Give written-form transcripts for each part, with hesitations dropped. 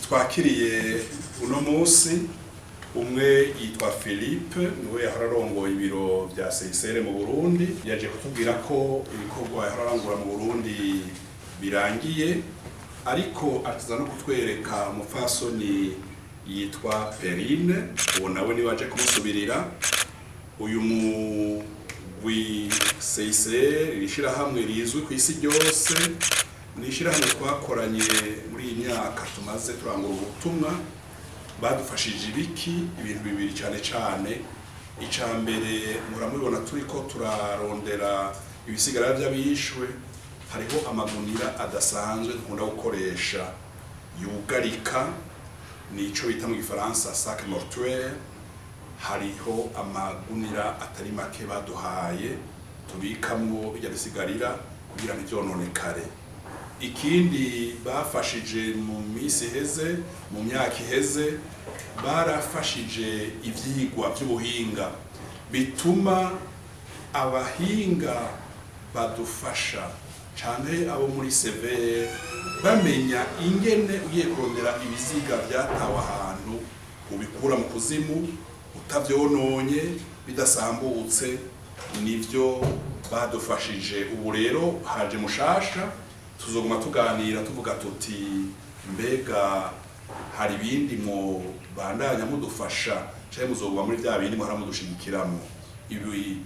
Twakiriye uno munsi umwe yitwa Philippe, niwe yahora arongoye ibiro vya CICR mu Burundi. Yaje kutubwira ko ibikorwa yahora arangura mu Burundi birangiye, ariko aza no kutwereka umupfasoni yitwa Perine. Uwo nawe niwe aje kumusubirira. Uyu mugwi CICR, iri shirahamwe rizwi ku isi ryose, ni ishirahamwe twakoranye muri iyi myaka tumaze turangura ubutumwa. Badufashije ibiki? Ibintu bibiri cyane cyane. Icya mbere, muramubibona turiko turarondera ibisigara by'abishwe, hariho amagunira adasanzwe dukunda gukoresha yugarika, nico bita mu Gifaransa sac mortuaire. Hariho amagunira atari make baduhaye tubikamwo bijya bisigarira kugira ntivyononekare. Ikindi bafashije mu minsi iheze, mu myaka iheze, barafashije ivyigwa vy'ubuhinga bituma abahinga badufasha canke abo muri CVR bamenya ingene ugiye kurondera ibiziga vyatawe ahantu ubikura mu kuzimu utavyononye, bidasambutse. Nivyo badufashije. Ubu rero haje mushasha, tuzoguma tuganira tuvuga tuti: "Mbega hari ibindi mu bandanya mudufasha canke muzoguma muri vya bindi muhora mudushigikiramo?" Ibi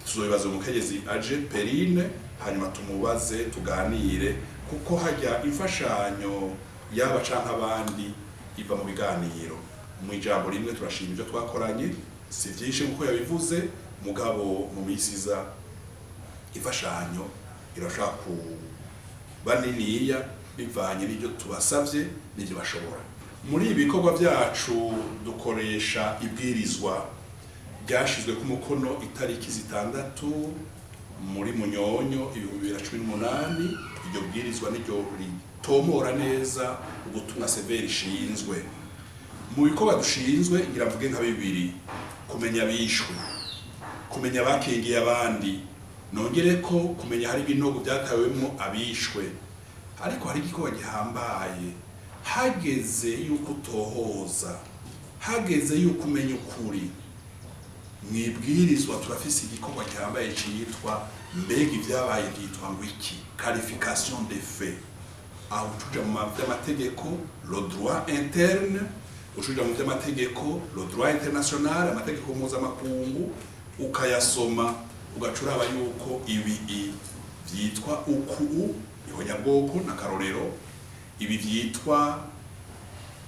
tuzobibaza umukenyezi aje Perine, hanyuma tumubaze, tuganire, kuko hajya imfashanyo yaba canke abandi iva mu biganiro. Mu ijambo rimwe, turashima ibyo twakoranye. Si byinshi nkuko yabivuze, mugabo mu minsi iza imfashanyo irashobora kuba niniya bivanye n'ibyo tubasavye n'ibyo bashobora. Muri ibi bikorwa byacu dukoresha ibwirizwa ryashizwe ku mukono itariki 6 muri Munyonyo 2018. Iryo bwirizwa niryo ritomora neza ubutumwa CVR ishinzwe. Mu bikorwa dushinzwe, ngira mvuge nka bibiri: kumenya abishwe, kumenya abakingiye abandi, nongere ko kumenya hari ibinogo byatawemwo abishwe. Ariko hari igikorwa gihambaye: hageze yuko utohoza, hageze yuko umenya ukuri, mwibwirizwa turafise igikorwa gihambaye citwa mbega ibyabaye byitwa ngo iki? Qualification des faits. Aho ucuja mu vy'amategeko, le droit interne, ucuja mu vy'amategeko, le droit international, amategeko mpuzamakungu, ukayasoma, ugaca uraba yuko ibi vyitwa uku, ihonyabwoko n'akarorero, ibi vyitwa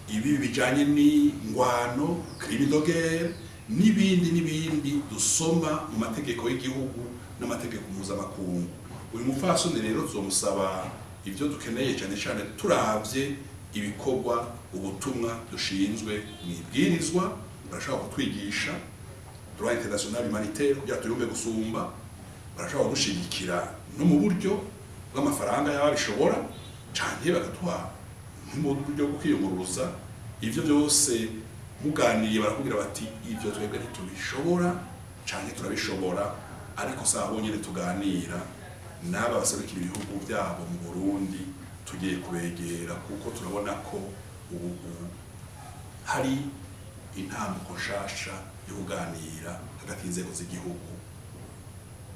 ibi bijanye n'ingwano, crime de guerre, n'ibindi n'ibindi dusoma mu mategeko y'igihugu n'amategeko mpuzamakungu. Uyu mupfasoni rero tuzomusaba ibyo dukeneye, cyane cyane turavye ibikorwa, ubutumwa dushinzwe mu ibwirizwa. Barashobora kutwigisha droit international humanitaire kugira tuyumve gusumba, barashobora kudushigikira no mu buryo bw'amafaranga yaba bishobora, canke bakaduha mu buryo bwo kwiyunguruza. Ivyo byose muganiriye barakubwira bati: "Ibyo twebwe ntitubishobora canke turabishobora." Ariko si abo nyene tuganira, n'aba baserukira ibihugu byabo mu Burundi tugiye kubegera, kuko turabona ko ubu hari intambuko nshasha yo kuganira hagati y'inzego z'igihugu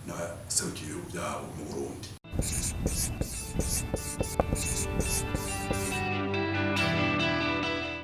n'abaserukira ibihugu byabo mu Burundi.